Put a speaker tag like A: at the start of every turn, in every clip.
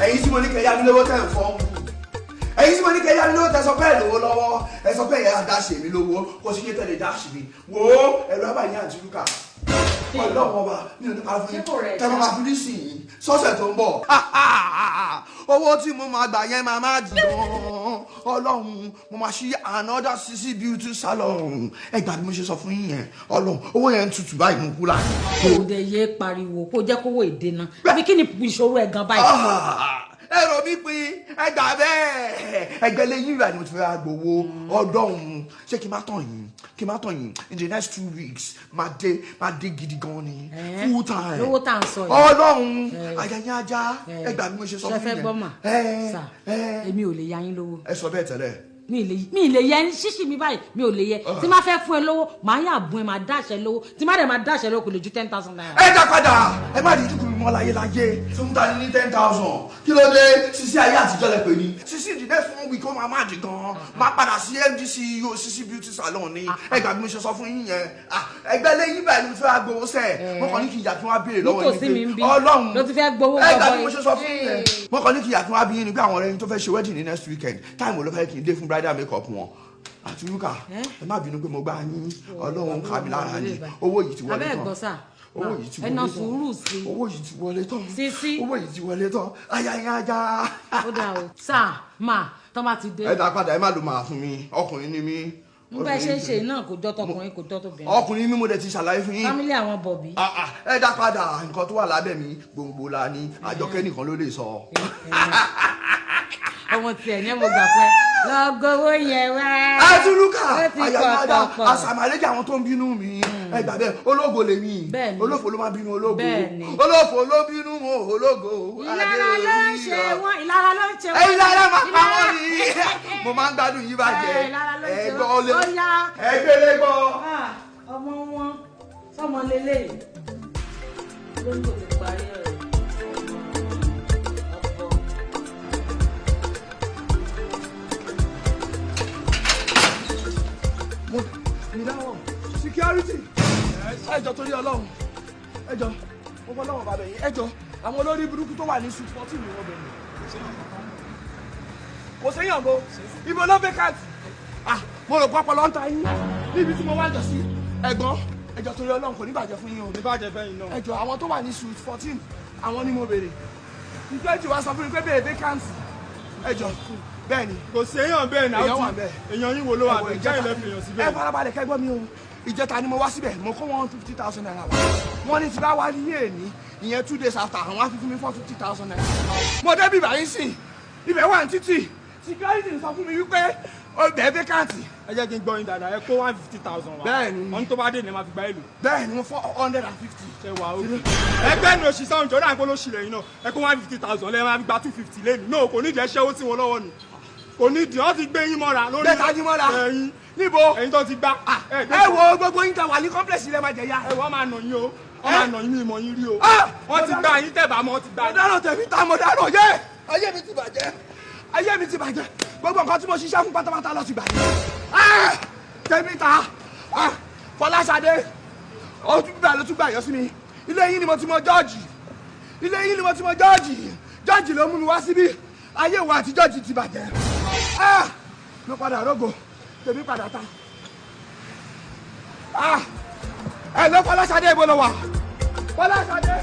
A: Ẹ̀yin tí mo ní kẹ́ yá mi lówó tẹ̀ ń fọ́ ẹ̀yin tí mo ní kẹ́ yá mi lówó tẹ̀ sọ pé ẹ̀ lówó lọ́wọ́ ẹ sọ pé ẹ̀yà dáṣe mi lówó kó sì yé tẹ̀lé dáṣe mi wò ó ẹ̀rọ abàyìn àti rúkà ọlọ́wọ́ ọba mi ò ní pa fún yín tẹ́ bá fi ní sìn yín sọ́sẹ̀ tó ń bọ̀ owó tí mo máa gbà yẹn máa má dì gan ọlọ́run mo máa ṣí another CC beauty salon ẹ gbà bí mo ṣe sọ fún yín yẹn ọlọ́run owó yẹn ń tutù báyìí mo kú láàyè.
B: Kò dẹ̀ yé pariwo kó jẹ́ kówó ìdènà àbí kí ni ìṣòro ẹ̀ gan báyìí.
A: Ẹ̀rọ mi pin ẹgbà bẹ́ẹ̀ ẹgbẹ́ lẹ́yìn ìgbà ni mo ti fẹ́ gbowó ọdọ́hun ṣé kí n má tàn yín kí n má tàn yín in the next 2 weeks máa dé gidi gan ni full time
B: lówó tá à ń sọ yìí
A: ọlọ́hun àyàyàn ajá ẹgbà bí mo ṣe sọ fún yín.
B: Ṣe fẹ́ gbọ́ mà sà èmi ò lè ya yín lówó.
A: Ẹ sọ bẹ́ẹ̀ tẹ́lẹ̀.
B: Mi lè yẹ ṣíṣì mi báyìí mi ò lè yẹ tí má fẹ́ fún ẹ lówó màá yà bùn ẹ máa dáṣẹ lówó tí má dẹ̀ máa dáṣẹ lówó kò lè ju 10,000 naira.
A: Ẹ dá padà ẹ má di ìdúkùú mi mọ́ láyé láyé fún ta ní 10,000 kí ló dé Sisi ayé àtijọ́ lẹ pè ní Sisi the next 1 week ó máa má di gan máa padà sí MDC Sisi beauty salon ní ẹgbàá bí mo ṣe sọ fún yín yẹn ẹgbẹ́ lẹ́yìn báyìí ni mo ti fẹ́ gbowó sẹ́ẹ̀ mo kàn ní kí ìyá tí wọ́n á béèrè lọ́wọ́ yín pé ọlọ́run ẹgbàá bí mo ṣe sọ fún yín yẹn mo kàn ní kí ìyá tí wọ́n á bí yín ni pé àwọn ọ̀rẹ́ yín tó fẹ́ ṣe wedding ní next weekend táìmù ló fẹ́ kí n dé fún bridal makeup wọn. Àti rúkà ẹ má bínú pé mo gbá yín ọlọ́run ká mi lára ni owó yìí ti wọlé tán owó yìí ti wọlé tán owó yìí ti wọlé tán owó yìí ti wọlé tán ayáyájá.
B: Ó dà o sáà máa tán bá ti dé.
A: Ẹ dá padà ẹ má lo màá fún mi ọkùnrin ni mí.
B: N bá ṣe ń ṣe náà kò jọ tọkùnrin kò jọ tóbìnrin.
A: Ọkùnrin mi mo dẹ̀ ti ṣàlàyé fún yín.
B: Fámílì àwọn bọ̀bí.
A: Ẹ dá padà nǹkan tó wà lábẹ́ mi gbòǹgbò la ni Àjọkẹ́ nìkan ló lè sọ.
B: Ọmọ tiẹ̀ ní mo gbà pé lọ́gọ́wọ́ yẹn wá.
A: Àtúrúkà àyàmádà àsàmàlẹ́jà àwọn tó ń bínú mi ẹ gbà bẹ́ẹ̀ ológo lèmi olófo ló máa bínú ológo olófo ló bínú mo ológo.
B: Ìlara ló ń ṣe wọ́n ìlara ló ń ṣe wọ́n.
A: Ìlara máa pa wọ́n ni mo máa ń gbádùn yín bàjẹ́ ẹgbọ́ lé ẹgbẹ́lẹ́ gbọ́.
B: Ọmọ wọn sọmọ lélẹ́yìí ló ń kò ti parí ọ̀rẹ́.
A: Security ẹjọ torí Ọlọ́run ẹjọ mo fọ lọ́wọ́ bàbá yìí ẹjọ àwọn olórí burúkú tó wà ní suit 14 ni wọ́n bẹ̀rẹ̀ kò séyàn bo ibo ló vacant mo rò pápá ló ń ta yín níbi tí mo wá jọ sí ẹ̀gbọ́n ẹjọ torí Ọlọ́run kò ní bàjẹ́ fún yín o
C: ní bàjẹ́ fẹ́ yín náà
A: ẹjọ àwọn tó wà ní suit 14 àwọn ni mo béèrè security wa sọ fún mi pé béèrè vacant ẹjọ bẹ́ẹ̀ ni
C: kò séyàn bẹ́ẹ̀ náà
A: èèyàn wà bẹ́ẹ̀
C: èèyàn yín wo ló wà bẹ́ẹ̀ jẹ́ ìlẹ̀ fìyàn síbẹ̀.
A: Ẹ farabalẹ̀ kẹ́gbọ́n mi o ìjẹta ni mo wá síbẹ̀ mo kó 150,000 naira wá wọ́n ní tí bá wá ní èní ìyẹn 2 days after àwọn á fi fún mi 450,000 naira. Mo débi ìbàyín sìn ibẹ̀ wà ní títì security sọ fún mi wípé ọbẹ̀ vacant.
C: Ẹ jẹ́ kí n gbọ́ yín dáadáa ẹ kó 150,000 wá.
A: Bẹ́ẹ̀ni
C: ọ̀n tó bá dé ni ẹ máa fi gba èlò.
A: Bẹ́ẹ̀ni mo 450.
C: Ṣé wà ó ẹgbẹ́ ni òṣìṣẹ́ òǹjọ́ náà kó ló ṣìlẹ̀ yín náà ẹ kó 150,000 lẹ́ẹ̀ máa fi gba 250 lẹ́nu náà kò ní ìdí ẹ ṣẹ́wó sí wọn lọ́wọ́ ni kò ní ìdí wọ́n ti gbé yín mọ́ra lórí.
A: Bẹ́ẹ̀ ta yín mọ́ra
C: ẹ̀yin
A: níbo
C: ẹ̀yin tó ti gbá.
A: Ẹ wo gbogbo yín ta wà ní complex ilẹ̀ máa jẹ ya.
C: Ẹ wọ́n máa nà yín o wọ́n máa nà yín ìmọ̀ yín rí o. Wọ́n ti gbá yín tẹ̀bà mọ́ ti gbá.
A: Mo dárò tẹ̀mí ta mo dárò yé ayé mi ti bàjẹ́ ayé mi ti bàjẹ́ gbogbo nǹkan tí mo ṣiṣẹ́ fún pátápátá ló ti bàjẹ́. Tẹ̀mí ta Fọláṣadé ó tún gbà ló tún gbà yọ sí mi ilé yín ni mo ti mọ Jọ́ọ̀jì ilé yín ni mo ti mọ Jọ́ọ̀jì Jọ́ọ̀jì ló mú mi wá síbí ayé wa àti Jọ́ọ̀jì ti bàjẹ́. Mo padà rógo tèmi padà ta ẹ lọ Fọláṣadé ibo lọ wà Fọláṣadé.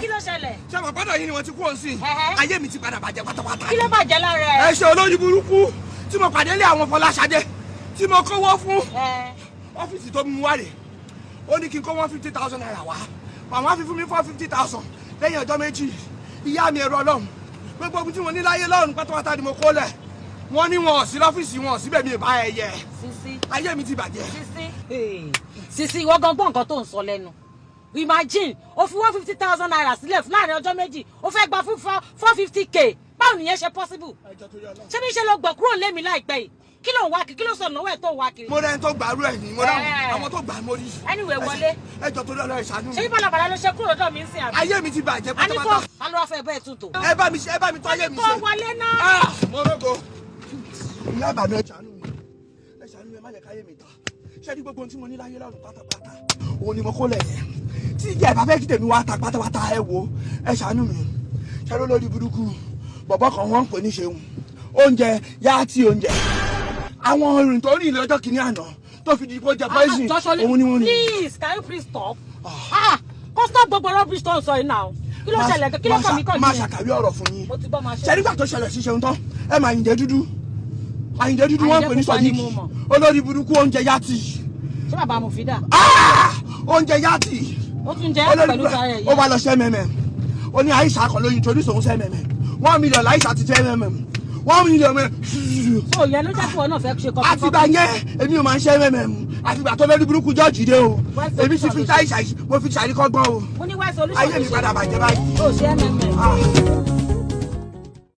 B: Kí ló ṣẹlẹ̀?
A: Ṣé mo gbọ́dọ̀ yín ni wọ́n ti kú òun sí? Ayé mi ti padà bàjẹ́ pátápátá.
B: Kí ló bàjẹ́ lára ẹ?
A: Ẹ ṣe olórí burúkú tí mo pàdé lé àwọn Fọláṣadé tí mo kówó fún ọ́fíìsì tó mú wá rè ó ní kí n kó 150,000 naira wá màmá fi fún mi 450,000 lẹ́yìn ọjọ́ méjì ìyá mi ẹ̀rọ ọlọ́run gbogbo ogun tí mo ní láyé lọ́run pátápátá ni mo kó lẹ̀ Wọ́n ní wọn ò sí lọ́fíìsì wọn ò síbẹ̀ mi ì bá ẹ yẹ.
B: Sisi.
A: Ayé mi ti bàjẹ́.
B: Sisi. Sisi, ìwọ gan gbọ́ nǹkan tó ń sọ lẹ́nu. Imagine, o fi 150,000 naira sílẹ̀ fún láàrin ọjọ́ méjì, o fẹ́ gba fún 450K. Báwo nìyẹn ṣe possible? Ṣé bí ṣe lọ gbọ̀ kúrò lémi láìpẹ́ yìí? Kí ló ń wá kiri? Kí ló sọ náwó ẹ̀ tó ń wá kiri?
A: Mo rẹ́ni tó gbàrú ẹ̀ ní, mo rẹ́ àwọn tó gbà mo rí.
B: Anyway, wọlé.
A: Ẹ jọ̀ọ́ torí Ọlọ́run, ṣàánú mi.
B: Ṣé bí bàlàbàlà ló ṣe kúrò lọ́dọ̀ mi ń sìn àbí?
A: Ayé mi ti bàjẹ́
B: A ní kó
A: pátápátá.
B: ta ló wá fẹ́ bẹ́ẹ̀ tún tò?
A: Ẹ bá mi ṣe, ẹ bá mi tọ́ ayé mi
B: Kó
A: ṣe.
B: wọlé náà.
A: Ah, mo rógo. Ìyá Ìbàdàn, ẹ ṣàánú mi. Ẹ ṣàánú mi, ẹ má jẹ́ káyé mi ta. Ṣé ní gbogbo ohun tí mo ní láyé lọ́run pátápátá? Òun ni mo kó lẹ̀ yẹn. Tí ìyá ìbá fẹ́ kí tèmi wá ta pátápátá, ẹ wo, ẹ ṣàánú mi. Ṣé ló lórí burúkú? Bọ̀bọ́ kan wọ́n ń pè ní Ṣeun. Oúnjẹ yá tí oúnjẹ. Àwọn orin tó rìn lọ́jọ́ kìíní àná tó fi di kó jẹ poison, òun ni wọ́n ní.
B: Please, can you please stop? Ah, kó stop gbogbo rubbish tó ń sọ yìí now. Kí ló ṣẹlẹ̀? Kí ló kàn mí kàn
A: Máa
B: yín?
A: ṣàkàwé ọ̀rọ̀ fún yín.
B: Mo ti gbọ́, máa ṣe.
A: Ṣe nígbà tó ṣẹlẹ̀ sí Ṣeun tán, ẹ máa Àyìndé dúdú. Àyìndé dúdú wọ́n ń pè ní
B: Àyìndé pupa ni
A: Sodiq.
B: mo mọ̀.
A: Olórí burúkú oúnjẹ yátì.
B: Ṣé bàbá mo fi dà?
A: Ah! Oúnjẹ yátì.
B: Ó tún jẹ́
A: Olórí
B: pẹ̀lú
A: burúkú
B: tara ẹ̀
A: ó
B: yìí.
A: wá lọ ṣẹ́ mẹ́mẹ́. Ó ní Àyíṣà kan lóyún torí sòun ṣẹ́ mẹ́mẹ́. 1 million láìsà ti jẹ́ mẹ́mẹ́. 1 million mẹ́.
B: So ìyẹn ló jẹ́ kí wọn náà fẹ́ ṣe kọfí.
A: Àtìgbà yẹn èmi ò máa ń ṣẹ́ mẹ́mẹ́ mu. Àtìgbà tó lórí burúkú jọ́ọ̀jì dé o. Èmi ti fi táìsà mo fi ṣàríkọ́gbọ́n o.
B: Mo ní wá solution.
A: Ayé mi padà bàjẹ́ báyìí.
B: Ó ṣe mmm.
A: Ah.